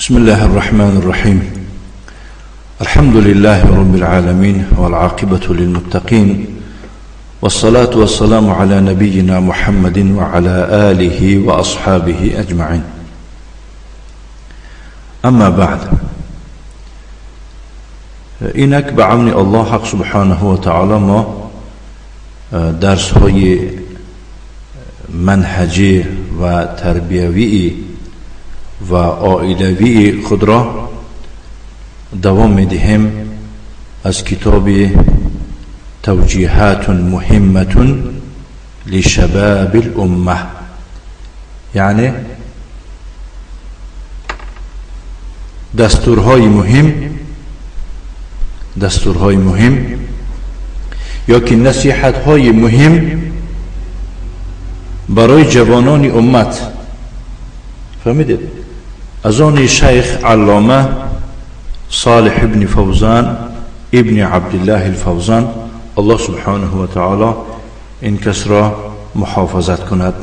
بسم الله الرحمن الرحيم. الحمد لله رب العالمين والعاقبة للمتقين والصلاة والسلام على نبينا محمد وعلى آله وأصحابه أجمعين. أما بعد، اینک به عون الله حق سبحانه و تعالی ما درس های منهجی و تربیوی و عائلوی خود را دوام میدهیم از کتاب توجیهات مهمة لشباب الامه، یعنی دستورهای مهم، دستورهای مهم یا که نصیحتهای مهم برای جوانان امت. فهمیدید؟ از آن شیخ علامه صالح ابن فوزان ابن عبدالله الفوزان، الله سبحانه و تعالی این کس را محافظت کند.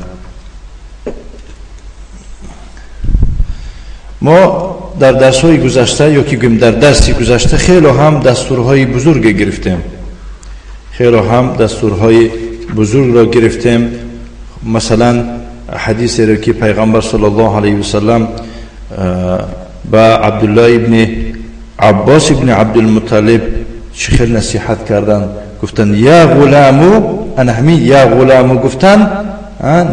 ما در درس‌های گذشته یا که گویم در درسی گذشته خیلی هم دستورهای بزرگ گرفتیم، خیلی هم دستورهای بزرگ را گرفتیم. مثلا حدیثی را که پیغمبر صلی الله علیه و سلم به عبدالله ابن عباس ابن عبدالمطلب چه خیلی نصیحت کردن، گفتن یا غلامو، انا همین یا غلامو گفتن،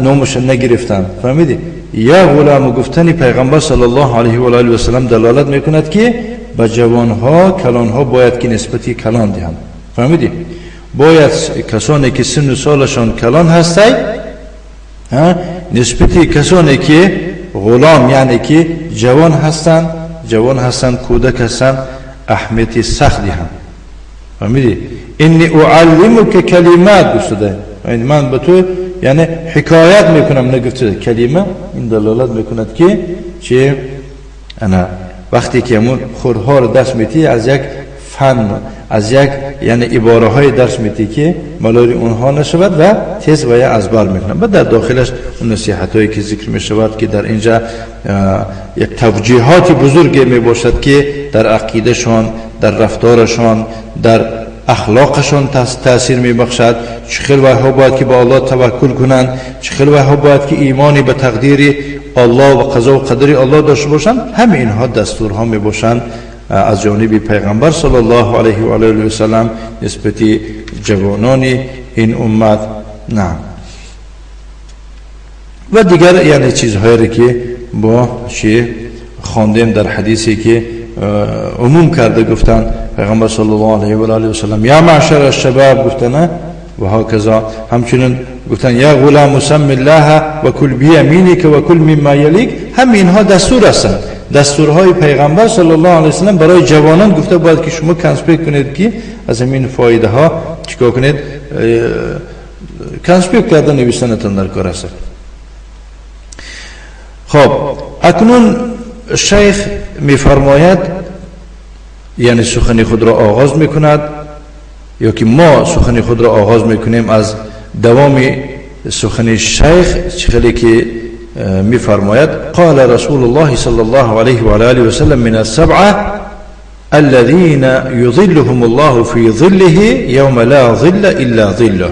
نامش نگرفتن. فهمیدی؟ یا غلامو گفتنی پیغمبر صلی الله علیه و آله و سلم دلالت میکند که به جوانها کلانها باید که نسبتی کلان دهند. فهمیدی؟ باید کسانی که سن و سالشان کلان هستی نسبتی کسانی که غلام یعنی که جوان هستند، جوان هستند، کودک هستند، اهمیت سخت دهند. فهمیدی؟ انی اعلمک کلمات گفته، یعنی من به تو یعنی حکایت میکنم، نگفته کلمه. این دلالت میکند که چه انا وقتی که همون خورها رو درس میتی از یک فن، از یک یعنی عباره های درس میتی که ملاری اونها نشود و تیز و یا از بر میکنن. و در داخلش اون نصیحت هایی که ذکر میشود که در اینجا یک توجیهات بزرگی میباشد که در عقیدهشان، در رفتارشان، در اخلاقشان تاثیر میبخشد. چه خیلی ها باید که به الله توکل کنند، چه خیلی ها باید که ایمانی به تقدیر الله و قضا و قدر الله داشته باشند. همه اینها دستورها میباشند از جانب پیغمبر صلی الله علیه و آله و سلم نسبت جوانان این امت. نعم. و دیگر یعنی چیزهایی که با چی خواندیم در حدیثی که عموم کرده گفتن پیغمبر صلی الله علیه و آله و سلم یا معشر الشباب گفتن و هکذا. همچنین گفتن یا غلام سم الله و کل بیمینک و کل مما یلیک. هم اینها دستور هستند، دستورهای پیغمبر صلی الله علیه و سلم برای جوانان گفته باید که شما کنسپیک کنید که از همین فایده ها چیکار کنید، کنسپیک کرده نویسنتان در کار است. خب اکنون شیخ میفرماید، یعنی سخن خود را آغاز میکند، یا که ما سخن خود را آغاز میکنیم از دوام سخن شیخ چه که میفرماید قال رسول الله صلی الله علیه و آله و سلم من السبعه الذين يظلهم الله في ظله يوم لا ظل الا ظله.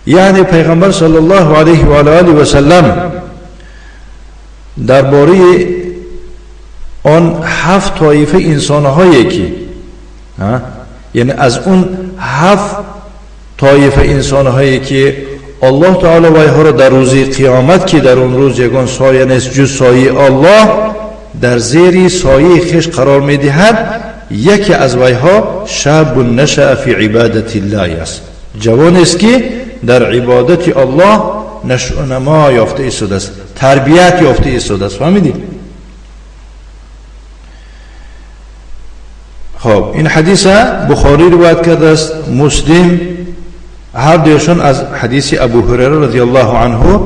یعنی پیغمبر صلی الله علیه و آله و سلم درباره آن هفت طایفه انسانهایی که یعنی از اون هفت طایفه انسانهایی که الله تعالی وایها را در روز قیامت که در اون روز یگان سایه نیست جز سایه الله، در زیر سایه خویش قرار میدهد، یکی از وایها شاب نشأ فی عبادت الله است، جوان است که در عبادت الله نشأ و نما یافته ایستاده است، تربیت یافته ایستاده است. فهمیدی؟ خب این حدیث بخاری روایت کرده است، مسلم، هر دویشون از حدیث ابو هریره رضی الله عنه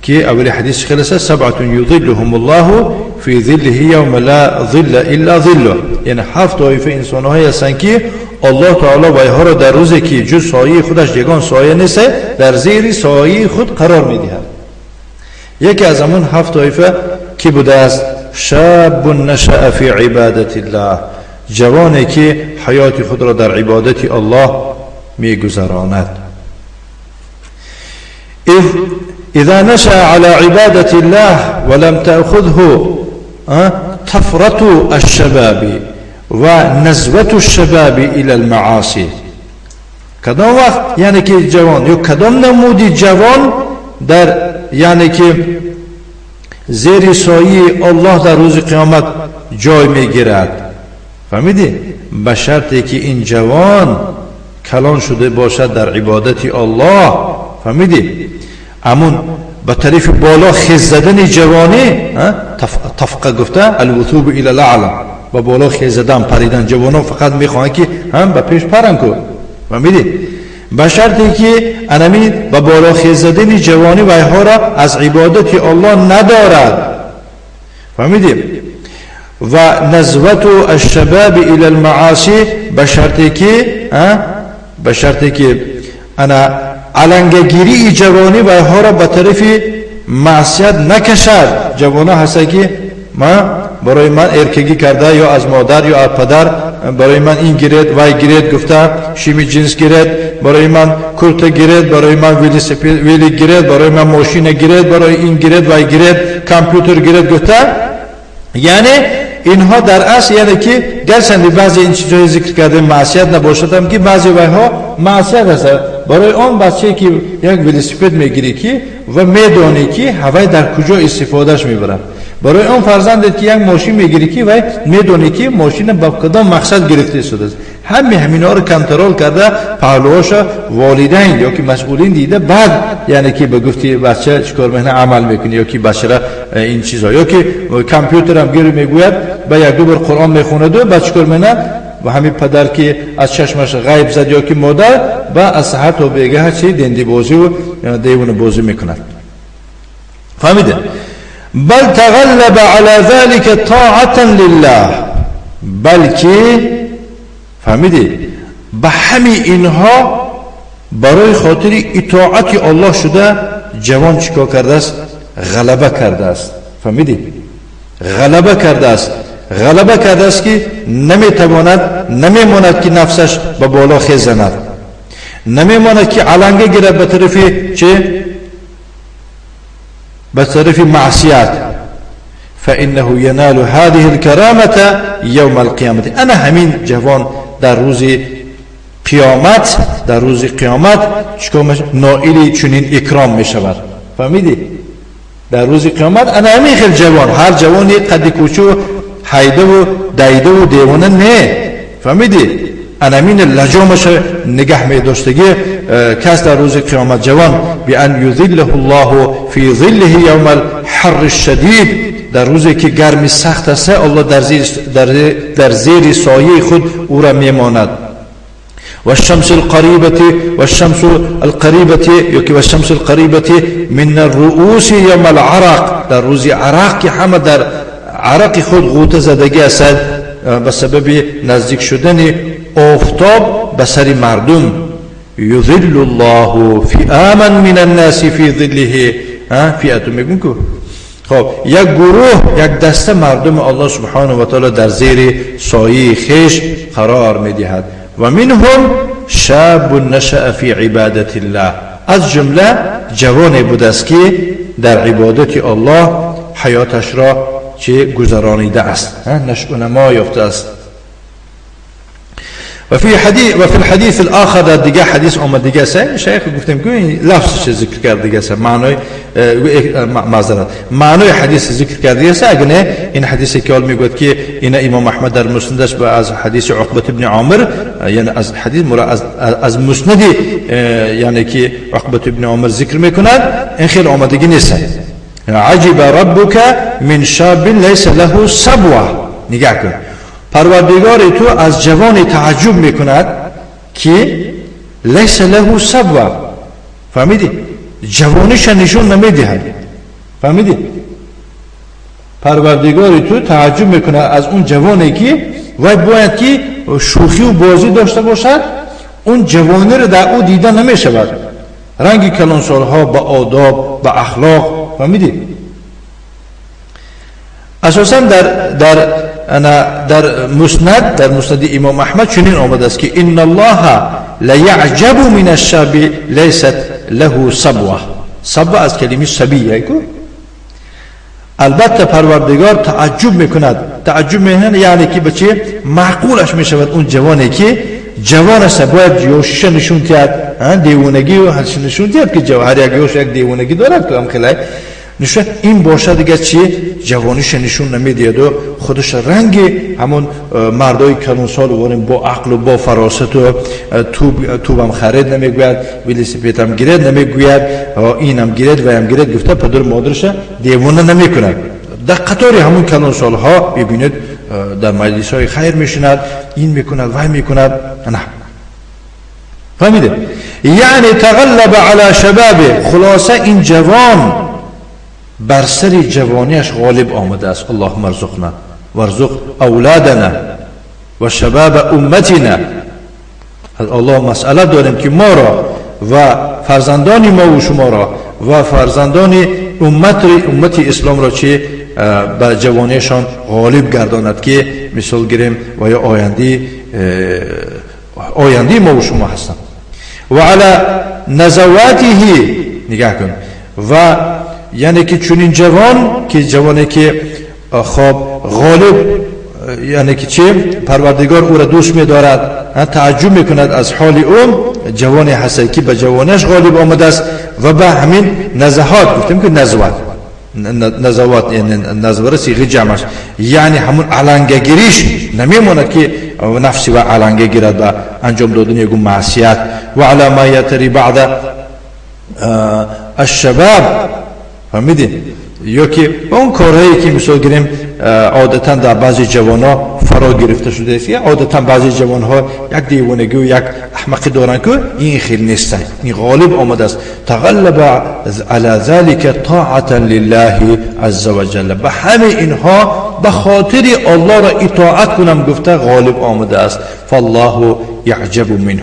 که اول حدیث خلصه سبعة یظلهم الله فی ظله یوم لا ظل الا ظله. یعنی هفت طایفه انسان هایی هستند که الله تعالی وایها را در روزی که جز سایه خودش یگان سایه نیست در زیر سایه خود قرار میدهد. یکی از همون هفت طایفه کی بوده است؟ شاب نشأ في عبادة الله، جوانی که حیات خود را در عبادت الله میگذراند. اذا نشأ على عبادة الله ولم تأخذه طفرة الشباب و نزوة الشباب إلى المعاصي. کدام وقت یعنی که جوان یا کدام نمودی جوان در یعنی که زیر سایه الله در روز قیامت جای میگیرد؟ فهمیدی؟ به شرطی که این جوان کلان شده باشد در عبادت الله. فهمیدی؟ امون به طرف بالا خیز زدن جوانی، تفقه گفته الوثوب الى الاعلى، به بالا خیز زدن پریدن. جوانان فقط میخواهند که هم به پیش پرن کو. فهمیدی؟ به شرطی که انمی به بالا خیز زدن جوانی ویها را از عبادت الله ندارد. فهمیدی؟ و نزوة الشباب الى المعاصی، به شرطی که انا علنگگیری جوانی ویها را به طرف معصیت نکشد. جوانان هسته که ما برای من ارکگی کرده یا از مادر یا از پدر برای من این گیرد وای گیرد گفته، شیمی جنس گیرد برای من، کرته گیرد برای من، ویلی گیرد برای من، ماشین گیرد برای این گیرد وای گیرد، کامپیوتر گیرد گفته. یعنی اینها در اصل یعنی که گرچند بعضی این چیزهای ذکر کرده معصیت نباشد هم که بعضی وایها معصیت است. برای آن بچه که یک ولسیپد میگیری که و میدانی که هوای در کجا استفادهش میبرد، برای آن فرزندت که یک ماشین میگیری که و میدانی که ماشین با کدام مقصد گرفته شده است. همه همینا رو کنترل کرده پهلوهاش والدین یا که مسئولین دیده، بعد یعنی که به گفتی بچه چیکار میکنه عمل میکنه، یا که بچه را این چیزا یا که کامپیوتر هم گیر میگوید با یک دو بار قرآن میخونه دو بعد چیکار میکنه و همین پدر که از چشمش غیب زد یا که مادر و از سحر تا بیگه چی دندی بازی و دیوونه بازی میکند. فهمیده؟ بل تغلب على ذلك طاعة لله، بلکه فهمیدی به همه اینها برای خاطر اطاعت الله شده جوان چیکار کرده است؟ غلبه کرده است. فهمیدی؟ غلبه کرده است، غلبه کرده است که نمیتواند، نمیماند که نفسش به بالا خیز زند، نمیماند که علنگه گیرد به طرف چه؟ به طرف معصیت. فإنه ينال هذه الكرامة يوم القيامة. انا همین جوان در روز قیامت، در روز قیامت چیکار میشه؟ نائل چنین اکرام میشود. فهمیدی؟ در روز قیامت انا همین خیلی جوان، هر جوانی قد کوچو حیده و دیده و دیوانه نه. فهمیدی؟ انا همین لجامش نگه می داشتگی کس در روز قیامت جوان بأن يظله الله في ظله يوم الحر الشدید، در روزی که گرمی سخت است الله در زیر سایه خود او را میماند. والشمس القريبة والشمس القريبة والشمس القريبة من الرؤوس يوم العرق، در روز عرق که همه در عرق خود غوطه زدگی است به سبب نزدیک شدن آفتاب به سر مردم، یظل الله فئاما من الناس فی ظله. فئه میگون که خب یک گروه، یک دسته مردم الله سبحانه و تعالی در زیر سایه خیش قرار میدهد. و منهم شاب نشأ فی عبادت الله، از جمله جوانی بود است که در عبادت الله حیاتش را چه گذرانیده است، نشأ و نما یافته است. وفي الحديث الآخر، در دیگه حدیث آمد دیگه سه شیخ گفتیم که این لفظش ذکر کرد دیگه سه معنای، معذرت، معنای حدیث ذکر کرد دیگه سه. اگه نه این حدیث که حال میگوید که این امام احمد در مسندش و از حدیث عقبه ابن عامر، یعنی از حدیث مرا از مسند یعنی که عقبه ابن عامر ذکر میکند، این خیلی آمدگی نیست. عجب ربك من شاب ليس له صبوة. نگاه کن، پروردگار تو از جوان تعجب میکند که لیس له صبوة. فهمیدی؟ جوانیش نشون نمیدهد. فهمیدی؟ پروردگار تو تعجب میکنه از اون جوانی که وای باید که شوخی و بازی داشته باشد، اون جوانی رو در او دیده نمیشود، رنگ کلانسالها با آداب، با اخلاق. فهمیدی؟ اساسا در در انا در مسند، در مسند امام احمد چنین آمده است که ان الله لیعجب من الشاب لیست له صبوه. صبوه از کلمه صبیه کو. البته پروردگار تعجب میکند، تعجب میکنه یعنی که بچه معقولش میشود اون جوانی که جوان است باید یوشش نشون دهد، دیوانگی و هرچی نشون دهد که هر یک یوش یک دیوانگی دارد که هم خیلی نشون این باشه دیگه چی جوانیش نشون نمیدهد و خودش رنگ همون مردای کلانسال وارن با عقل و با فراست و توبم خرید نمیگوید، ویلیسیپیدم گیرد نمیگوید، اینم گیرد و هم گیرد گفته پدر مادرش دیوانه نمیکند. در قطار همون کلانسال ها ببینید در مجلس های خیر میشیند، این میکند وای میکند. نه فهمیده؟ یعنی تغلب علی شبابه. خلاصه این جوان بر سر جوانیش غالب آمده است. اللهم ارزقنا وارزق اولادنا و شباب امتنا. از الله مسئله داریم که ما را و فرزندان ما و شما را و فرزندان امت اسلام را چه به جوانیشان غالب گرداند که مثال گیریم و یا آینده ما و شما هستند. و علی نزواته نگاه کن، و یعنی که چنین جوان که جوانی که خب غالب یعنی که چه پروردگار او را دوست می‌دارد، تعجب میکند از حال او، جوانی هست که به جوانش غالب آمده است و به همین نزهات گفتیم که نزوات، نزوات یعنی نزوره صیغه جمعش، یعنی همون علنگه‌گیریش نمیماند که نفسی و علنگه گیرد به انجام دادن یک معصیت. و علی ما یتری بعد الشباب، فهمیدی؟ یا که با اون کارهایی که مثال گیریم عادتا در بعضی جوانها فرا گرفته شده است، عادتا بعضی جوانها یک دیوانگی و یک احمقی دارن که این خیلی نیست، این غالب آمده است. تغلب علی ذلك طاعة لله عز وجل، به همه اینها به خاطر الله را اطاعت کنم گفته غالب آمده است. فالله یعجب منه،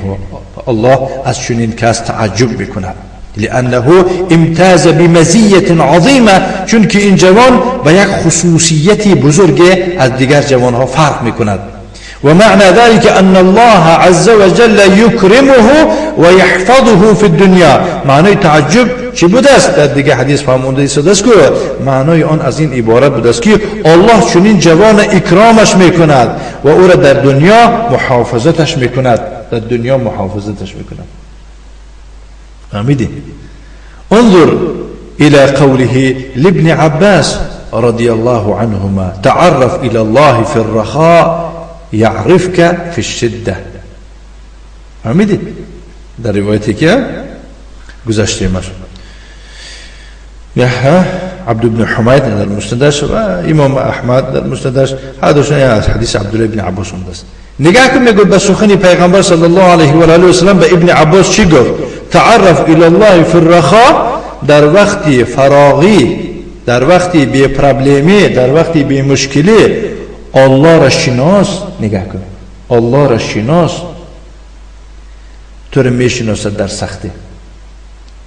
الله از چنین کس تعجب میکند. لأنه امتاز بمزیة عظیمة، چون که این جوان با یک خصوصیت بزرگ از دیگر جوانها فرق میکند. و معنى ذلك أن الله عز وجل يكرمه ويحفظه في الدنيا. معنای تعجب چی بوده است؟ در دیگه حدیث فرمونده است که معنای آن از این عبارت بوده است که الله چنین جوان اکرامش میکند و او را در دنیا محافظتش میکند، در دنیا محافظتش میکند. فهمیدی؟ انظر إلى قوله لابن عباس رضي الله عنهما تعرف إلى الله في الرخاء يعرفك في الشدة. فهمیدی؟ در روایتی که گذشتیمش عبد بن حمید در مسندش و امام احمد در مسندش، هر از حدیث عبدالله بن عباس است. نگاه کن میگه به سخن پیغمبر صلی الله علیه و آله و سلم به ابن عباس چی گفت؟ تعرف الى الله فی الرخاء، در وقتی فراغی، در وقتی بی پرابلمی، در وقتی بی مشکلی الله را شناس. نگاه کن، الله را شناس، تو را میشناسد. در سختی،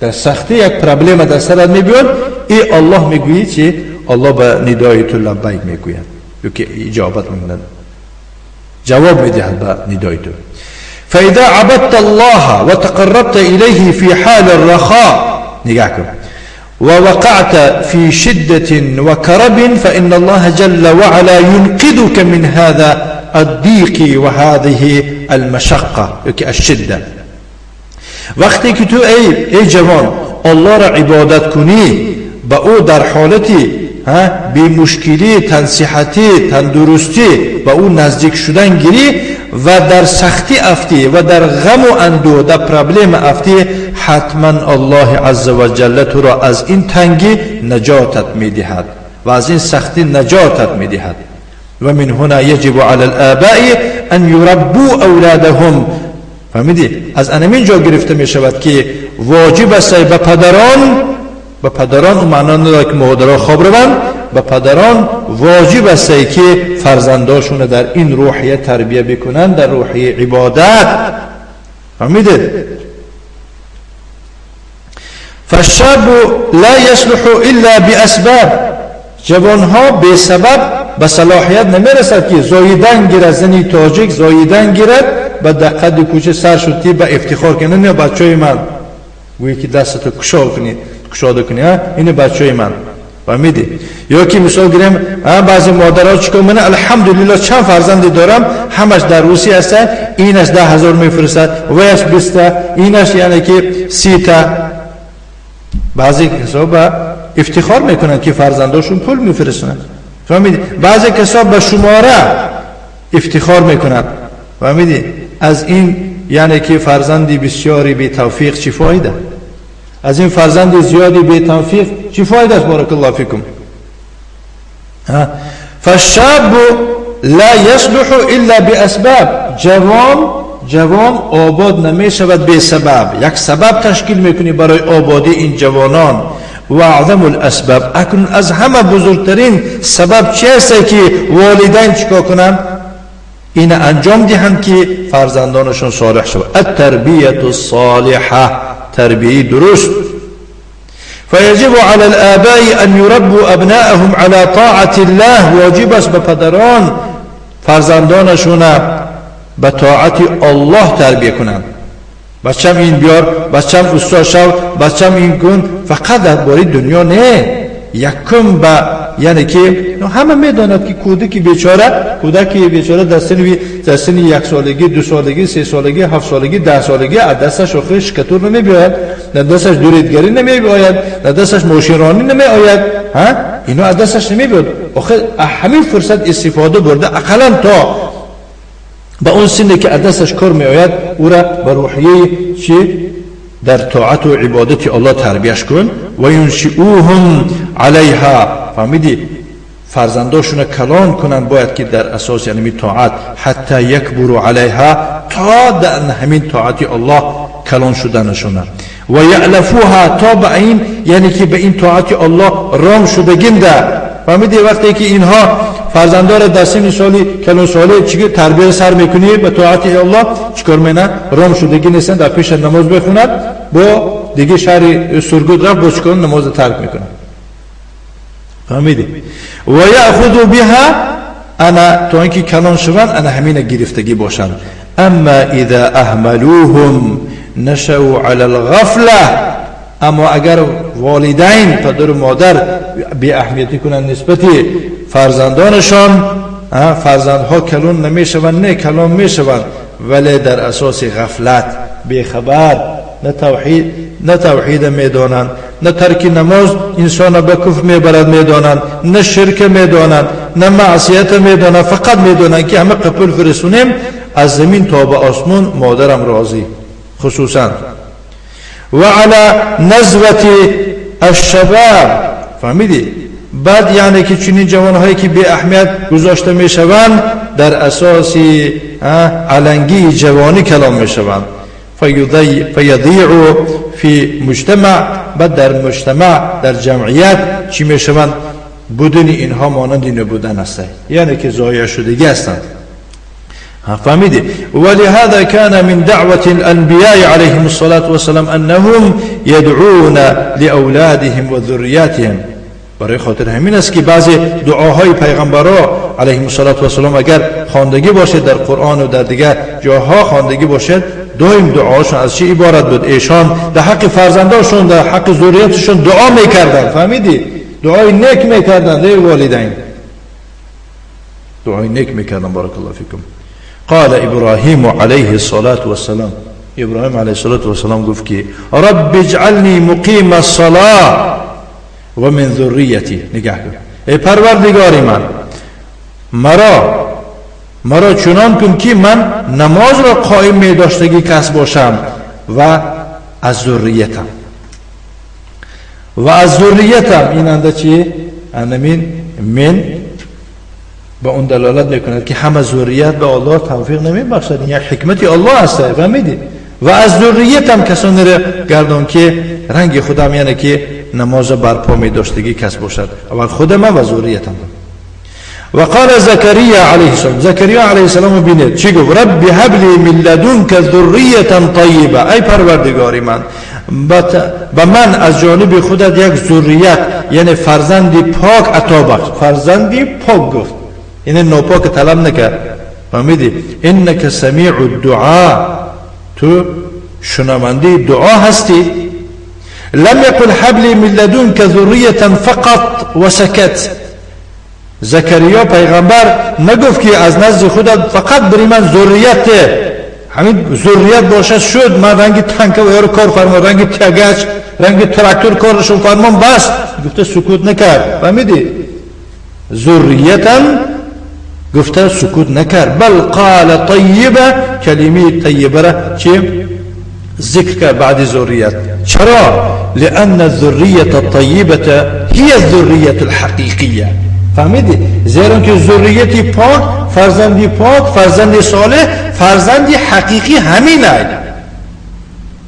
در سختی یک پرابلم در سرت میبیاد، ای الله میگویی چی؟ الله به ندای تو لبیک میگوید، یا که اجابت میکند، جواب میدهد به ندای تو. فإذا عبدت الله وتقربت إليه في حال الرخاء، نگاه کن، ووقعت في شدة وكرب فإن الله جل وعلا ينقذك من هذا الضيق وهذه المشقة الشدة. وقتی که تو ای جوان الله را عبادت کنی، به او در حالتی بی مشکلی، تنصیحتی، تندرستی به او نزدیک شدن گیری و در سختی افتی و در غم و اندوه، در پرابلم افتی، حتما الله عز وجل تو را از این تنگی نجاتت میدهد و از این سختی نجاتت میدهد. و من هنا یجب علی الآباء ان یربوا اولادهم. فهمیدی؟ از انمین جا گرفته می شود که واجب است به پدران، به پدران اون معنا نداره که مادرها خواب روند، به پدران واجب است که فرزنداشون در این روحیه تربیه بکنن، در روحیه عبادت. فهمیدید؟ فالشاب لا يصلح الا باسباب. Ҷавонҳо бесабаб ба салоҳият намерасад ки зоидан гирад, зани тоҷик зоидан гирад, ба қадди кӯча сар шуд ки ба ифтихор кунад, не бачаи ман, гӯе ки дастато кушод кунӣ, кушода кунӣ, ин бачаи ман. Фаҳмидӣ? Ё ки мисол гирем, баъзе модарҳо чикор менад? Алҳамдулиллоҳ, чанд фарзанде дорам, ҳамаш дар Русия ҳастанд, инаш 10 000 мефиристад, ваяш 20-та, инаш яъне ки 30-та. Баъзе касо ба ифтихор мекунанд ки фарзандошон пул мефиристонанд. Фаҳмидӣ? Баъзе касо ба шумора ифтихор мекунанд. Фаҳмидӣ? Аз ин яъне ки фарзанди бисёри бетавфиқ чӣ фоида? Аз ин фарзанди зиёди бетавфиқ чӣ фоида аст? Баракаллоҳу фикум. فالشاب لا يصلح إلا بأسباب. Ҷавон обод намешавад бесабаб. Як сабаб ташкил мекунӣ барои ободии ин ҷавонон. Ва аъзаму ласбаб, акнун аз ҳама бузургтарин сабаб чи аст ки волидайн чикор кунанд, ина анҷом диҳанд ки фарзандонашон солиҳ шавад? التربية الصالحة, тарбияи дуруст. فيجب على الآباء أن يربوا أبناءهم على طاعة الله. واجب است به پدران فرزندانشون به طاعت الله تربیه کنند. بچم این بیار، بچم استاد شو، بچم این کن، فقط درباره دنیا نه. یکم به یعنی که همه میداند که کودکی بیچاره در سن 1 سالگی، 2 سالگی، 3 سالگی، 7 سالگی، 10 سالگی از دستش آخه شکتور نمیبیاید، در دستش دوریدگری نمیبیاید، در دستش ماشینرانی نمیآید. ها، اینا از دستش نمیبیاد. آخه همین فرصت استفاده برده، اقلا تا به اون سنی که از دستش کار میآید، او را به روحیه چی در طاعت و عبادت الله تربیهش کن. و ینشئوهم علیها. فهمیدی؟ فرزنداشون کلان کنن باید که در اساس یعنی طاعت، حتی یکبروا علیها، تا در همین طاعت الله کلان شدنشونه. و یألفوها، تا به این یعنی که به این طاعت الله رام شدگینده. فهمیدی؟ وقتی که اینها فرزندار در سن سالی کلان سالی چی تربیه سر میکنی به طاعت الله، چیکار میکنن؟ رام شدگی نیستن، در پیش نماز بخوند، با دیگه شهر سرگود رفت، با چیکار نماز ترک میکنن. فهمیدی؟ و یأخذ بها، انا تا اینکه کلان شوند، انا همین گرفتگی باشند. اما اذا اهملوهم نشأوا على الغفله. اما اگر والدین، پدر و مادر بی اهمیتی کنند نسبت فرزندانشان، فرزندها کلون نمیشوند، نه کلان میشوند ولی در اساس غفلت، بیخبر، نه توحید میدانند، نه ترک نماز انسان به کفر میبرد میدانند، نه شرک میدانند، نه معصیت میدانند. فقط میدانند که همه پول فرسونیم، از زمین تا به آسمان مادرم راضی. خصوصا و على نزوة الشباب. فهمیدی؟ بعد یعنی که چنین جوانهایی که بی اهمیت گذاشته میشوند، در اساس علنگی جوانی کلان میشوند. فیضیع فی مجتمع، بعد در مجتمع، در جمعیت چی میشوند؟ بودن اینها مانند نبودن است، یعنی که ضایع شدگی هستند. فهمیدی؟ ولهذا كان من دعوة الأنبياء عليهم الصلاة والسلام أنهم يدعون لأولادهم وذرياتهم. برای خاطر همین است که بعضی دعاهای پیغمبرا علیهم الصلاة والسلام اگر خواندگی باشد، در قرآن و در دیگر جاها خواندگی باشد، دائم دعاشون از چی عبارت بود؟ ایشان در حق فرزنداشون، در حق ذریتشون دعا میکردن. فهمیدی؟ دعای نیک میکردن. دی والدین دعای نیک میکردن. بارک الله فیکم. قال ابراهیم علیه الصلاة والسلام، ابراهیم علیه الصلاة والسلام گفت که رب اجعلنی مقیم الصلاة و من ذریتی. نگاه کن، ای پروردگاری من، مرا چنان کن که من نماز را قائم می داشتگی کس باشم و از ذریتم، و از ذریتم. این انده چی؟ انمین من به اون دلالت میکند که همه ذریت به الله توفیق نمی بخشد. این یک حکمت الله است. فهمیدی؟ و از ذریتم کسانی را گردان که رنگ خودم، یعنی که نماز برپا می داشتگی کس باشد. اول خود من و ذریتم. و قال زکریا علیه السلام، زکریا علیه السلام بینید چی گفت؟ رب هب لی من لدنک ذریة طیبه. ای پروردگاری من، به من از جانب خودت یک ذریت، یعنی فرزندی پاک عطا بخش، فرزندی پاک گفت، یعنی ناپاک طلب نکرد. فهمیدی؟ انک سمیع الدعاء، تو شنونده دعا هستی. لم يقل هب لي من لدنك ذرية فقط وسكت. زکریا پیغمبر نگفت که از نزد خودت فقط بری من ذریت، همین ذریت باشه شد، من رنگ تنکه و یارو کار فرما، رنگ تگچ، رنگ تراکتور کارشون فرمان، بس گفته سکوت نکرد. فهمیدی؟ ذریتا گفته سکوت نکرد، بل قال طیبه، کلمه طیبه را چی ذکر کرد بعد ذریت. چرا؟ لأن الذریة الطیبة هي الذریة الحقیقیه. فهمیدی؟ زیرا که ذریت پاک، فرزندی پاک، فرزند صالح، فرزندی حقیقی همین است.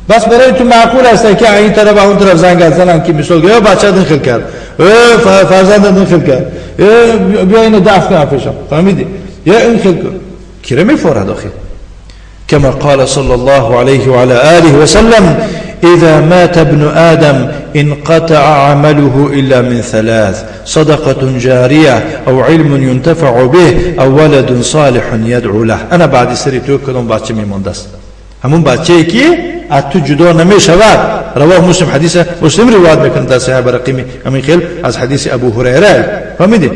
بس برای تو معقول است که این طرف و اون طرف زنگ زنن که مثال یا بچه دخل کرد، فرزند دخل کرد، بیا اینو دفع کن پیشم. فهمیدی؟ یا این خل کن کی میفورد آخه. كما قال صلى الله عليه وعلى آله وسلم إذا مات ابن آدم انقطع عمله إلا من ثلاث: صدقة جارية أو علم ينتفع به أو ولد صالح يدعو له. أنا بعد سری تو کدام بچه میمونده است، همون بچه که از تو جدا نمیشود. رواه مسلم، حدیث مسلم روایت میکنه در صحیح برقیمی همین خیل از حدیث ابو هریره. فهمیدی؟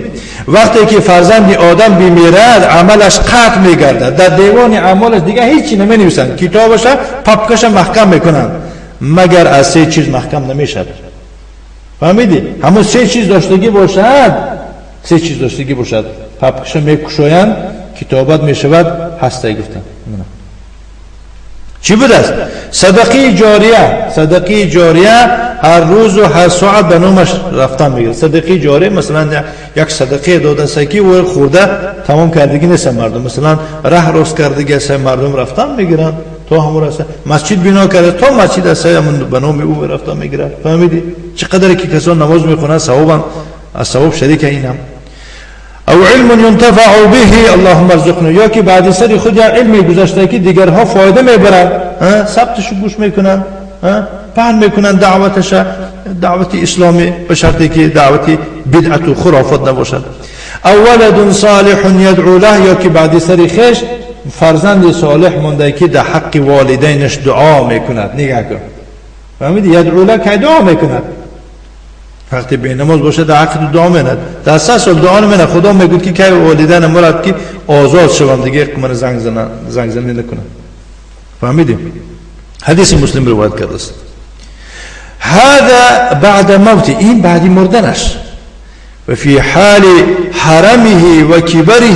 وقتی که فرزند آدم بمیرد عملش قطع میگردد، در دیوان اعمالش دیگه هیچی نمینویسند، کتابش پاپکش محکم میکنند، مگر از سه چیز محکم نمیشد. فهمیدی؟ همون سه چیز داشتگی باشد، سه چیز داشتگی باشد، پاپکش میکشایند، کتابت میشود، هسته گفتن. چی بود است؟ صدقه جاریه. صدقه جاریه هر روز و هر ساعت به نامش رفتن میگیره. صدقه جاریه مثلا یک صدقه داده سکی و خورده تمام کردگی نیست مردم، مثلا ره راست کردگی است مردم رفتن میگیرن تا همون رسه مسجد بنا کرده تا مسجد است همون به نام او رفتن میگیره. فهمیدی؟ چقدر که کسان نماز میخونن ثوابم از ثواب شریک اینم. او علم ينتفع به اللهم ارزقنا، یا که بعد سر خود یا علمی گذاشته که دیگرها فایده میبرن، ثبتش گوش میکنن، پهن میکنن دعوتش، دعوت اسلامی به شرطی که دعوت بدعت و خرافات نباشد. او ولد صالح يدعو له، یا که بعد سر خیش فرزند صالح مونده که در حق والدینش دعا میکند. نگاه کن، فهمیدی؟ یدعو له که دعا میکند. وقتی به نماز باشه در حق دعا میند، در 3 سال دعا نمیند، خدا میگوید که کی والدین مراد که آزاد شوم دیگه من زنگ زنی نکنم. فهمیدیم؟ حدیث مسلم روایت کرده است. هذا بعد موت، این بعد مردنش، و فی حال حرمه و کبره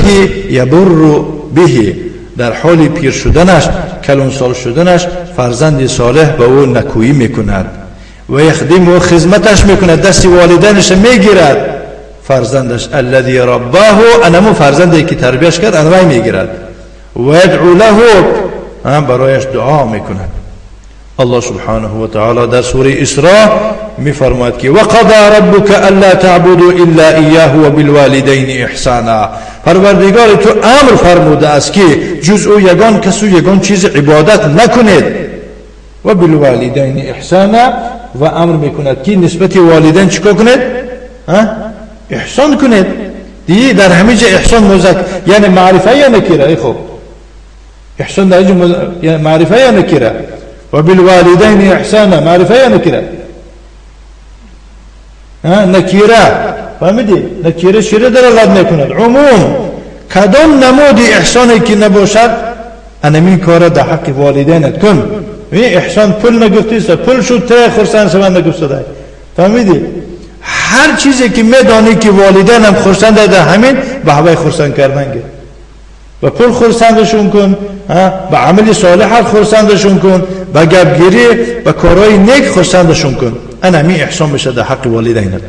یبر به، در حال پیر شدنش، کلون سال شدنش، فرزند صالح به او نکویی میکند و یخدم و خدمتش میکند، دست والدینش میگیرد. فرزندش الذی رباه، انمو فرزندی که تربیهش کرد انوی میگیرد، و یدعو له، هم برایش دعا میکند. الله سبحانه و تعالی در سوره اسراء میفرماید که وقضى ربک الا تعبدوا الا ایاه وبالوالدین احسانا. پروردگار تو امر فرموده است که جز او یگان کس و یگان چیز عبادت نکنید، و بالوالدین احسانا، و امر میکند که نسبت والدین چیکار کنید؟ احسان کنید. دیگه در همه جا احسان مذکر، یعنی معرفه یا نکره. ای خب احسان در اینجا یعنی معرفه یا نکره؟ و بالوالدین احسانا معرفه یا نکره؟ نکره. فهمیدی؟ نکره شیره دلالت میکند. عموم کدام نمود احسانی که نباشد انمین کار در حق والدینت کن. این احسان پول نگفتی است، پول شد ته خرسند شوند نگفته. فهمیدی؟ هر چیزی که میدانی که والدینم خرسند در همین به هوای خرسند کردن گیر، به پول خرسندشون کن، به عمل صالح خرسندشون کن، به گپگیری، به کارهای نیک خرسندشون کن. انا همین احسان میشه در حق والدینت.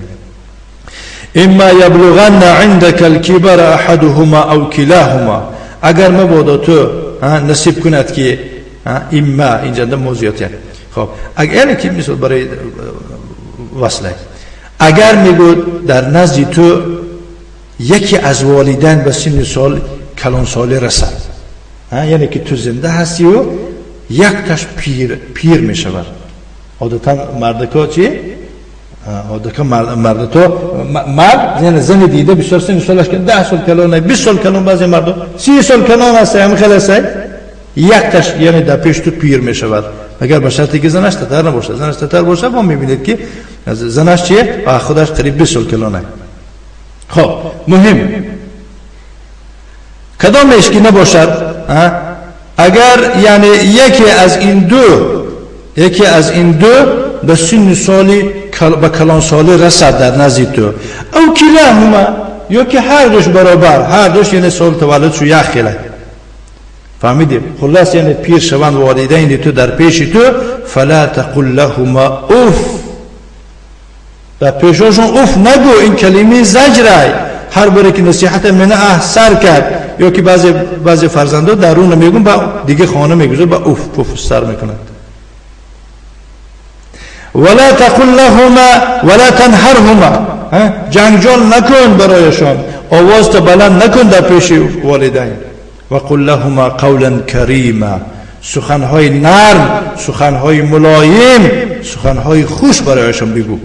اما یبلغن عندك الكبر احدهما او كلاهما، اگر مبادا تو نصیب کند که اما اینجا در موضوعات، خب اگر یعنی که مثل برای وصله، اگر میگود در نزد تو یکی از والدین به سن سال کلان سالی رسد، یعنی که تو زنده هستی و یک تاش پیر میشود. عادتا مردکا چی آدکا مرد تو مرد یعنی زن دیده بسیار سن سالش که 10 سال کلانه، 20 سال کلان، بعضی مردم 30 سال کلان هست، همه خیلی هست، یک تش یعنی در پیش تو پیر می شود. اگر به شرطی که زنش تتر نباشه، زنش تتر باشه با میبینید که زنش چیه؟ و خودش قریب 20 سال کلانه. خب مهم کدامش که نباشد، اگر یعنی یکی از این دو به سن سالی به کلان سالی رسد در نزد تو، او کلاهما یا که هر دوش برابر، هر دوش یعنی سال تولد شو یک خیله، فهمیدی؟ خلاص یعنی پیر شوند والدین تو در پیش تو، فلا تقل لهما اوف، در پیشاشون اوف نگو، این کلمه زجره. هر باری که نصیحت من سر کرد یا که بعضی فرزندا درون میگن با دیگه خانه میگذاره با اوف پوف سر میکنند. ولا تقل لهما ولا تنهرهما، جنجال نکن برایشان، آواز تا بلند نکن در پیش والدین. وقل لهما قولا کریما، سخنهای نرم، سخنهای ملایم، سخنهای خوش برایشان بگو.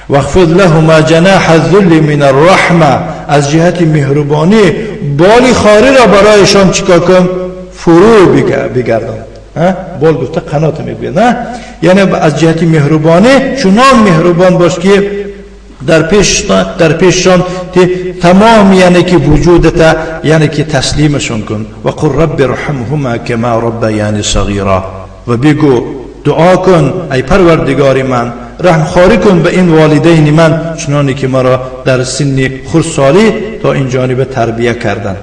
واخفض لهما جناح الذل من الرحمه، از جهت مهربانی بال خاری را برایشان چیکار کن؟ فرو بگردان. بال گفته قنات میگوید، نه؟ یعنی از جهت مهربانی چنان مهربان باش که در پیششان تمام یعنی که وجودت یعنی که تسلیمشون کن. و قل رب ارحمهما کما ربیانی صغیرا، و بگو دعا کن ای پروردگار من رحم خواری کن به این والدین من چنانی که مرا در سن خردسالی تا این جانب تربیه کردن.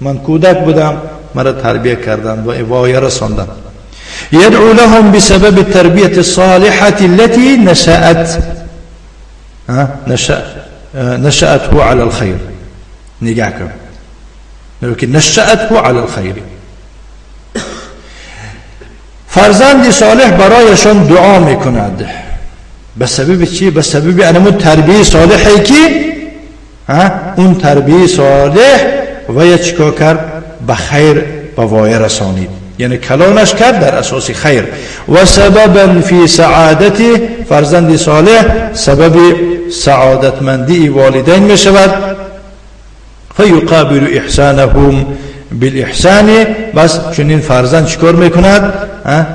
من کودک بودم مرا تربیه کردن و وایه رساندن. يدعو لهم بسبب التربية الصالحة التي نشأته على الخير. نگاه کن، نشأته على الخير. فرزند صالح برایشان دعا میکند. به سبب چی؟ به سبب انمون تربیه صالحی که اون تربیه صالح و یا چیکار کرد؟ به خیر به وایه رسانید، یعنی کلانش کرد در اساس خیر. و سببا فی سعادتی، فرزند صالح سبب سعادتمندی والدین می شود. فیقابل احسانهم بالاحسان، بس چنین فرزند چیکار میکند؟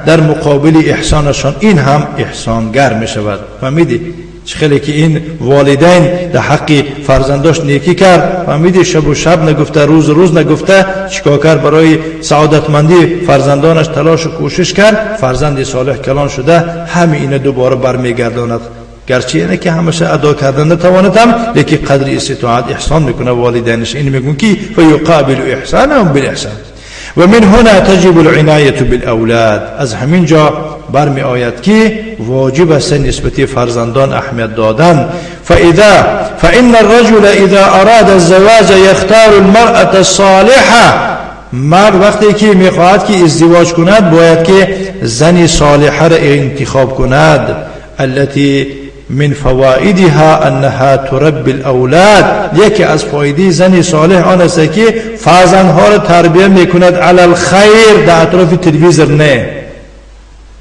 در مقابل احسانشان این هم احسانگر می شود. فهمیدی؟ خیلی که این والدین در حق فرزنداش نیکی کرد، فهمیدی؟ شب و شب نگفته، روز روز نگفته، چیکار کرد؟ برای سعادتمندی فرزندانش تلاش و کوشش کرد. فرزند صالح کلان شده همه اینو دوباره برمیگرداند. گرچه اینه که همیشه ادا کردن نتواند هم، لیکن قدر استطاعت احسان میکنه والدینش. این میگن که فیقابل احسانهم بالاحسان. و من هنا تجب العنایة بالاولاد، از همین جا برمی آید که واجب است نسبت فرزندان اهمیت دادن. فإن الرجل اذا اراد الزواج يختار المرأة الصالحة، مرد وقتی که میخواهد که ازدواج کند باید که زن صالحه را انتخاب کند. التي من فوائدها انها تربي الاولاد، یکی از فایده زن صالح آن است که فرزندها را تربیه میکند علی الخیر، در اطراف تلویزیون نه،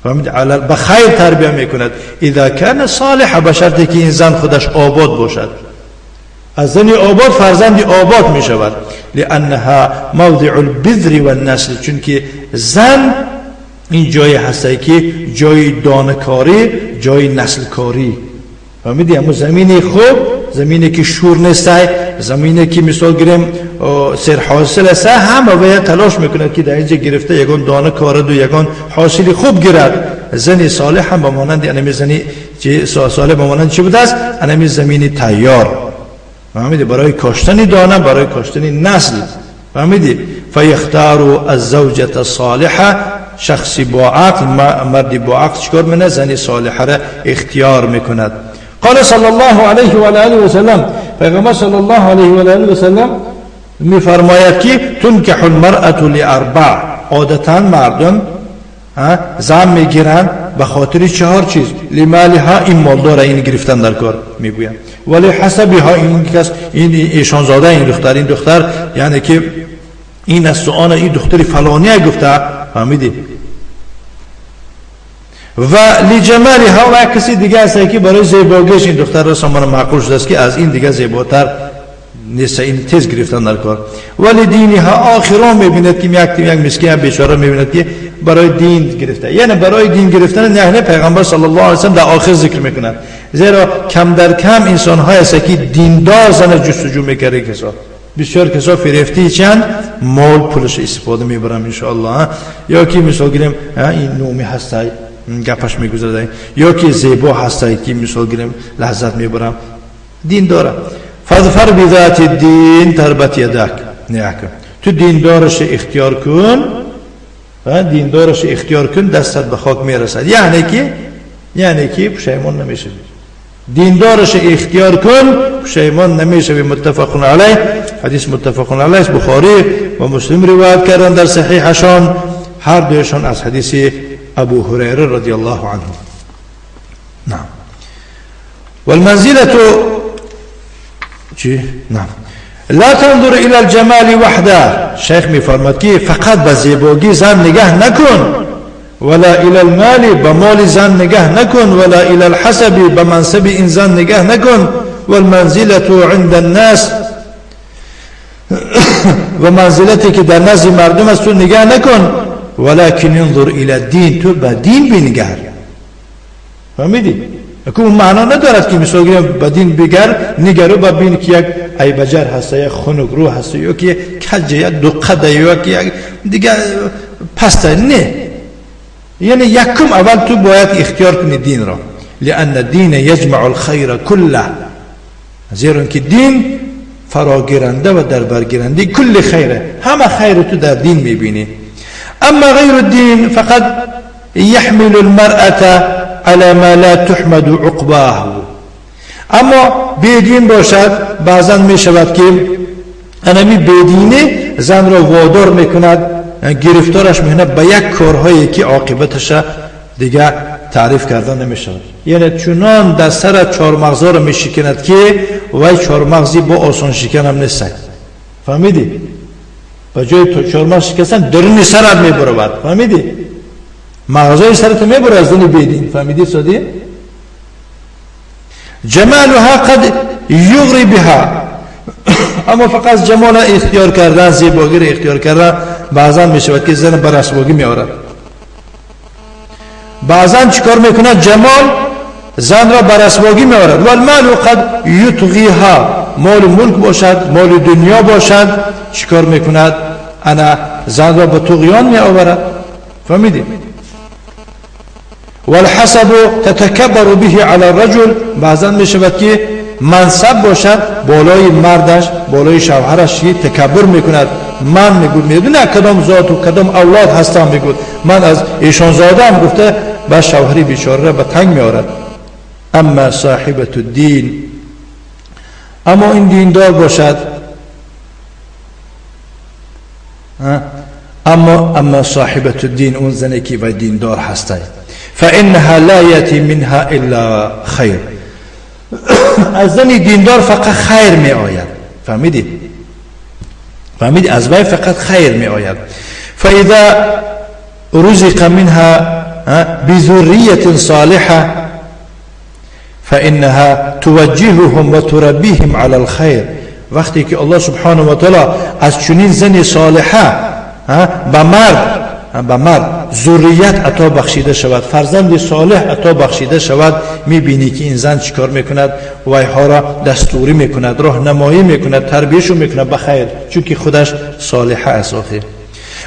فهمید؟ به خیر تربیه میکند. اذا کان صالح، به شرطی که این زن خودش آباد باشد. از زن آباد فرزند آباد میشود. لانها موضع البذر والنسل، چون که زن این جای هسته که جای دانکاری، جای نسلکاری. فهمیدی؟ اما زمین خوب، زمینی که شور نیست، زمینی که مثال گیریم سر حاصل است، همه باید تلاش میکند که در اینجا گرفته یگان دانه کارد و یگان حاصل خوب گیرد. زن صالح هم به مانند انمی زنی صالح به مانند چی بوده است؟ انمی زمینی تیار. فهمیدی؟ برای کاشتن دانه، برای کاشتن نسل. فهمیدی؟ فیختار الزوجة الصالحة، شخصی با عقل، مردی با عقل چیکار میکنه؟ زن صالحه را اختیار میکند. قال صلی الله علیه و آله و سلم، پیغمبر صلی الله علیه و آله و سلم میفرماید که تنکح المرأة لاربع، عادتا مردم زن میگیرند به خاطر چهار چیز. لمالها، این مالدار این گرفتن در کار میگویم، ولی حسبها، این کس این ایشانزاده، این دختر، این دختر یعنی که این است و آن، این دختر فلانی گفته. فهمیدی؟ و لجمالها، و کسی دیگه است که برای زیباگیش این دختر را سامان معقول شده است که از این دیگه زیباتر نیست، این تیز گرفتن در کار. ولی دینها آخران میبیند که یک مسکین بیچاره میبیند که برای دین گرفته، یعنی برای دین گرفتن نه پیغمبر صلی الله علیه و سلم در آخر ذکر میکند، زیرا کم در کم انسان های است که دیندار زن جستجو میکرده. کسا بسیار کسا فریفتی چند مال پولش استفاده میبرم انشاءالله، یا که مثال گیریم این نومی هسته گپش میگذره، یا که زیبا هسته که مثال گیریم لذت میبرم، دین داره. فظفر بذات الدین تربت یدک، نه تو دیندارش اختیار کن، دیندارش اختیار کن، دستت به خاک میرسد، یعنی که پشیمان نمیشوی. دیندارش اختیار کن پشیمان نمیشوی. متفق علیه، حدیث متفق علیه، بخاری و مسلم روایت کردن در صحیحشان، هر دویشان از حدیث ابو هریره رضی الله عنه. نعم. والمنزلة چی؟ نعم. لا تنظر الى الجمال وحده، شیخ میفرماد که فقط به زیبایی زن نگاه نکن، ولا الى المال، به مال زن نگاه نکن، ولا الى الحسب، به منصب این زن نگاه نکن، والمنزلة عند الناس، و منزلتی که در نزد مردم است تو نگاه نکن، ولكن انظر الى الدین، تو به دین بنگر. فهمیدی؟ اون معنا ندارد که مثلا به دین بگر نگرو ببین که یک عیبجر هست، یک خنک رو هست، یا که کج، یک دو قده، یا که یک دیگه پسته. نه، یعنی یکم اول تو باید اختیار کنی دین را، لأن الدین یجمع الخیر كله، زیرا که دین فراگیرنده و دربرگیرنده کل خیره، همه خیر تو در دین میبینی. اما غیر الدین فقط يحمل المرأة على ما لا تحمد عقباه. اما بیدین باشد بعضا می شود که انمی بیدینی زن را وادار میکند، گرفتارش میکند به یک کارهایی که عاقبتش دیگه تعریف کردن نمیشود. یعنی چنان در سر چهارمغزا را میشکند که وای چهارمغزی با آسان شکن هم نیست. فهمیدی؟ به جای چهارمغز شکستن درون سرت میبرود. فهمیدی؟ مغزای سرت میبره از دل بیدین. فهمیدی سادی؟ جمالها قد یغری بها، اما فقط جمال اختیار کردن، زیبایی را اختیار کردن بعضا میشود که زن بر رسواگی میآورد. بعضا چیکار میکند؟ جمال زن را بر رسواگی میآورد. والمال قد یطغیها، مال ملک باشد، مال دنیا باشد، چیکار میکند؟ انا زن را به طغیان میآورد. فهمیدی؟ والحسب تتکبر به علی الرجل، بعضا میشود که منصب باشد بالای مردش، بالای شوهرش تکبر میکند. من میگود میدونه کدام ذات و کدام اولاد هستم، میگود من از ایشان زاده هم گفته، به شوهری بیچاره را به تنگ میآورد. اما صاحبة الدین، اما این دیندار باشد، اما صاحبة الدین، اون زنی که و دیندار هسته، فانها لا یاتی منها الا خیر، از زن دیندار فقط خیر می آید. فهمیدی؟ فهمیدی؟ از وی فقط خیر می آید. فاذا رزق منها بذریة صالحة فانها توجههم وتربيهم على الخير. وقتی که الله سبحانه و تعالی از چنین زن صالحه به مرد ذریت عطا بخشیده شود، فرزند صالح عطا بخشیده شود، میبینی که این زن چیکار میکند؟ ویها را دستوری میکند، راهنمایی میکند، تربیهشو میکند به خیر، چون که خودش صالحه است. آخر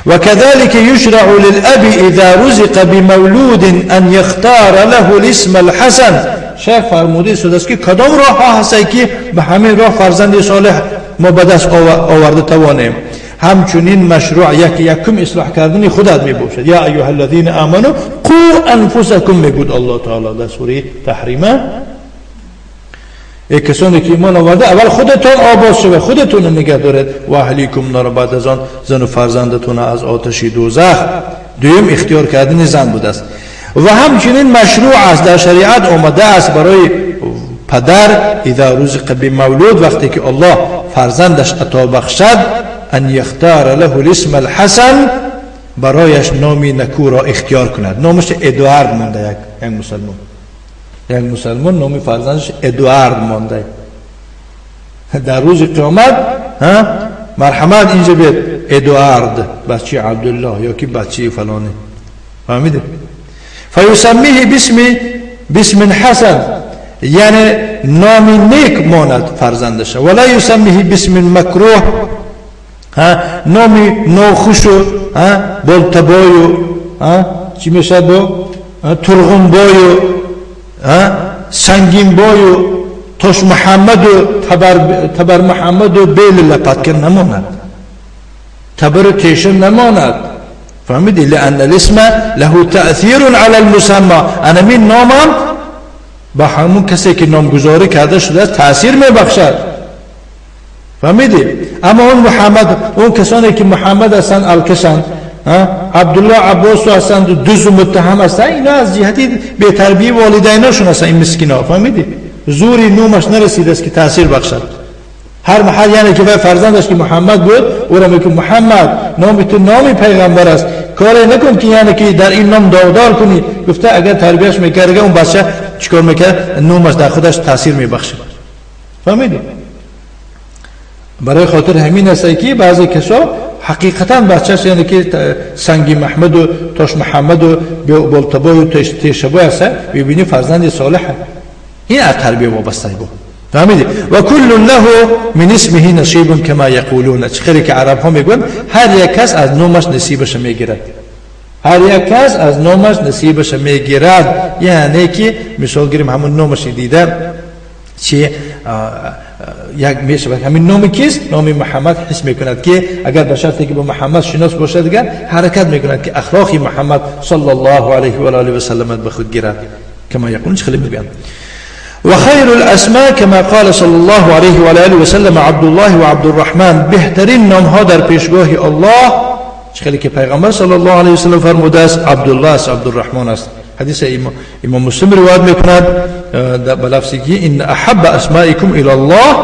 وكذلك يشرع للأب إذا رزق بمولود أن يختار له الاسم الحسن. شیخ فرموده شده است که کدام راه ها هست که به همین راه فرزند صالح ما به دست آورده توانیم. همچنین مشروع یکم اصلاح کردن خودت می باشد. یا ایها الذین آمنوا قوا انفسکم، میگود الله تعالی در سوره تحریمه، ای کسانی که ایمان آورده اول خودتون آباد شوید، خودتون نگه دارید، و اهلیکم نار، بعد از آن زن و فرزندتون از آتش دوزخ. دوم اختیار کردن زن بوده است. و همچنین مشروع است، در شریعت آمده است برای پدر اذا رزق بمولود، وقتی که الله فرزندش عطا بخشد، ان یختار له الاسم الحسن، برایش نامی نکو را اختیار کند. نامش ادوارد مانده. یک مسلمان، یک مسلمان نامی فرزندش ادوارد مانده. در روز قیامت مرحمت اینجا بیاد ادوارد بچه عبدالله یا که بچه فلانه. فهمیده؟ فیسمیه باسم حسن، یعنی نامی نیک ماند فرزندش. ولا یسمیه باسم مکروه، نامی ناخوش و بلتبای و چی میشه با ترغنبای و سنگینبای و تاش محمد و تبر محمد و بیل لپتکن نماند، تبر تیشه نماند. فهمیدی؟ لأن الاسم له تأثیر علی المسمى. انا من نامم با همون کسی که نامگذاری کرده شده تأثیر میبخشد. فهمیدی؟ اما اون محمد، اون کسانی که محمد هستند الکشند، عبدالله عباس هستند، دوز و متهم هستند، اینا از جهتی به تربیه والدیناشون هستند این مسکینا. فهمیدی؟ زوری نومش نرسیده است که تأثیر بخشد. هر محل یعنی که فرزندش که محمد بود او را میگه محمد نام تو نامی پیغمبر است، کاری نکن که یعنی که در این نام داغدار کنی. گفته اگر تربیهش میکرد اون بچه چیکار میکرد؟ نومش در خودش تاثیر میبخشید. فهمیدی؟ برای خاطر همین است که بعضی کسا حقیقتا بچهش یعنی که سنگی محمد و تاش محمد و بولتبای و تیشبای است، میبینی فرزند صالحه. این از تربیه وابسته بود. فهمیدی؟ و کل له من اسمه نصیب کما یقولون. چه که عرب ها میگن هر یک کس از نامش نصیبش میگیرد. هر یک کس از نامش نصیبش میگیرد. یعنی که مثال گیریم همون نامش دیده چه یک میشه همین نام کیست؟ نام محمد. حس میکند که اگر به شرطی که با محمد شناس باشه دیگر حرکت میکند که اخلاق محمد صلی الله علیه و آله و سلم به خود گیرد. کما یقولون خیلی میگن. وخير الأسماء كما قال صلى الله عليه وآله وسلم عبد الله وعبد الرحمن. بهترین نام ها در پیشگاه الله خیلی که پیغمبر صلی الله علیه و سلم فرموده است عبدالله است، عبدالرحمن است. حدیث امام مسلم روایت میکند به لفظی که ان احب اسمائکم الی الله،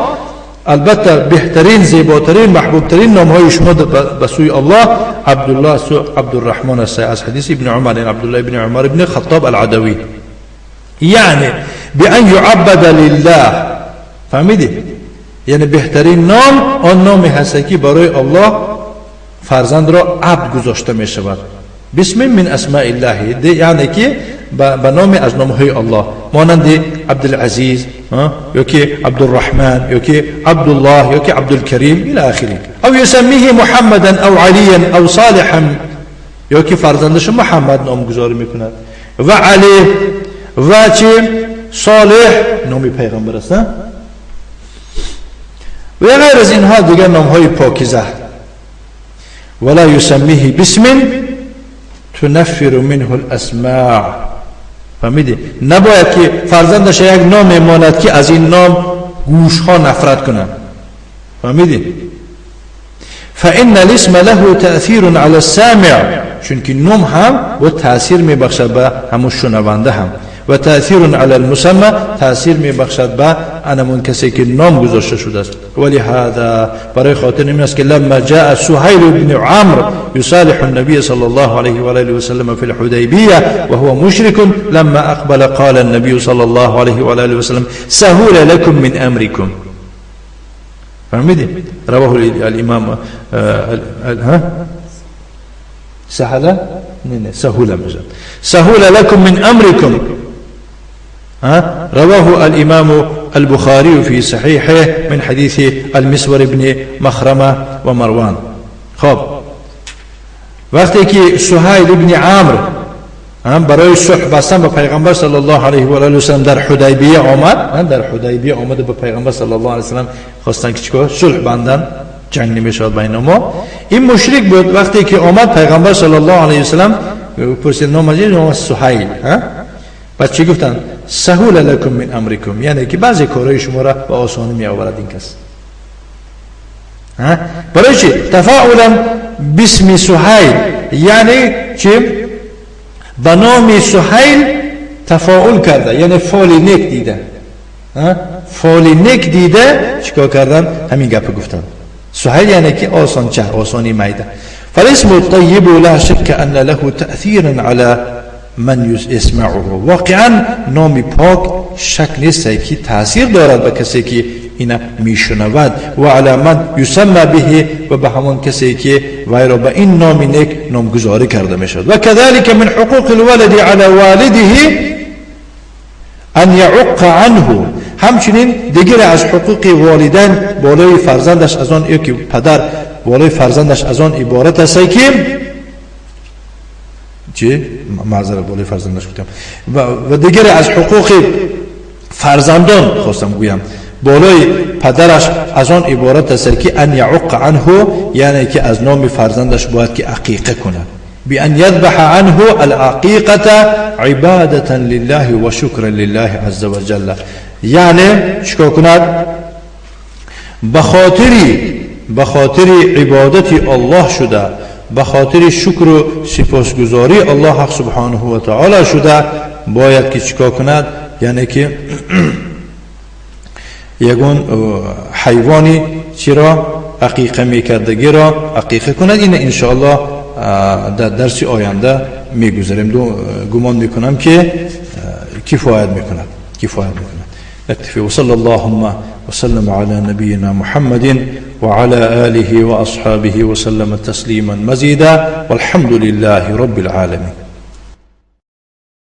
البته بهترین، زیباترین، محبوبترین نام های شما به سوی الله عبدالله است و عبدالرحمن است. از حدیث ابن عمر، عبدالله ابن عمر ابن خطاب العدوی. یعنی بأن يعبد لله. فهمیدی؟ یعنی بهترین نام آن نامی هست که برای الله فرزند را عبد گذاشته می شود. بسم من اسماء الله، یعنی که به نام از نامهای الله، مانند عبدالعزیز یا که عبدالرحمن یا که عبدالله یا که عبدالکریم الی آخره. او یسمیه محمدا او علیا او صالحا، یا که فرزندش محمد نامگذاری میکند و علی و چه صالح نامی پیغمبر است و غیر از اینها دیگر نامهای پاکیزه. ولا یسمیه باسم تنفر منه الاسماع. فهمیدی؟ نباید که فرزندش یک نام ماند که از این نام گوشها نفرت کنند. فهمیدی؟ فإن الاسم له تأثیر علی السامع، چون که نام هم و تأثیر میبخشد به همون شنونده هم، و تأثیر علی المسمى تأثیر میبخشد به انمون کسی که نام گذاشته شده است. ولی هذا برای خاطر این است که لما جاء سهیل بن عمرو يصالح النبي صلى الله عليه وآله وسلم في الحديبية وهو مشرك لما أقبل قال النبي صلى الله عليه وآله وسلم سهول لكم من أمركم. فهمیدی؟ رواه الامام ها سهل نه سهول مجد سهول لكم من أمركم. رواه الإمام البخاري في صحيحه من حديث المسور بن مخرمة ومروان. خب وقتی که سهیل ابن عمرو هم برای صلح بستن با پیغمبر صلی الله علیه و آله و سلم در حدیبیه آمد، در حدیبیه آمد به پیغمبر صلی الله علیه و سلم خواستن که چیکار؟ صلح بندن، جنگ نمیشد بین ما. این مشرک بود. وقتی که آمد پیغمبر صلی الله علیه و سلم پرسید نام از نام سهیل، بعد چی گفتن؟ سهول لکم من امرکم، یعنی که بعضی کارهای شما را به آسانی می آورد این کس. برای چی؟ تفاعلا باسم سهیل، یعنی چی؟ به نام سهیل تفاعل کرده، یعنی فعل نیک دیده، فعل نیک دیده چیکار کردن؟ همین گپ گفتن. سهل یعنی که آسان چه آسانی میده. فالاسم الطيب لا شك أن له تأثيرا على من يسمعه. واقعا نام پاک شک نیست که تاثیر دارد به کسی که اینا میشنود، و علی من یسمى به، و به همان کسی که وی را به این نام نیک نامگذاری کرده میشود. و كذلك من حقوق الولد على والده ان يعق عنه. همچنین دیگر از حقوق والدین بالای فرزندش از آن که پدر بالای فرزندش از آن عبارت است که چی؟ معذرت، بالای فرزندش گفتم. و دیگر از حقوق فرزندان خواستم گویم بالای پدرش از آن عبارت است که ان یعق عنه، یعنی که از نام فرزندش باید که عقیقه کند، بأن يذبح عنه العقيقة عبادة لله وشكرا لله عز وجل. یعنی چیکار کند؟ به خاطر عبادت الله شده، به خاطر شکر و سپاسگزاری الله حق سبحانه و تعالی شده باید که چیکار کند؟ یعنی که یگون حیوانی چرا عقیقه میکردگی را عقیقه کند. این انشاءالله در درس آینده میگذاریم. گمان میکنم که کفایت میکند، کفایت میکند. نكتفي وصلى اللهم وسلم على نبينا محمد وعلى آله وأصحابه وسلم تسليما مزيدا والحمد لله رب العالمين.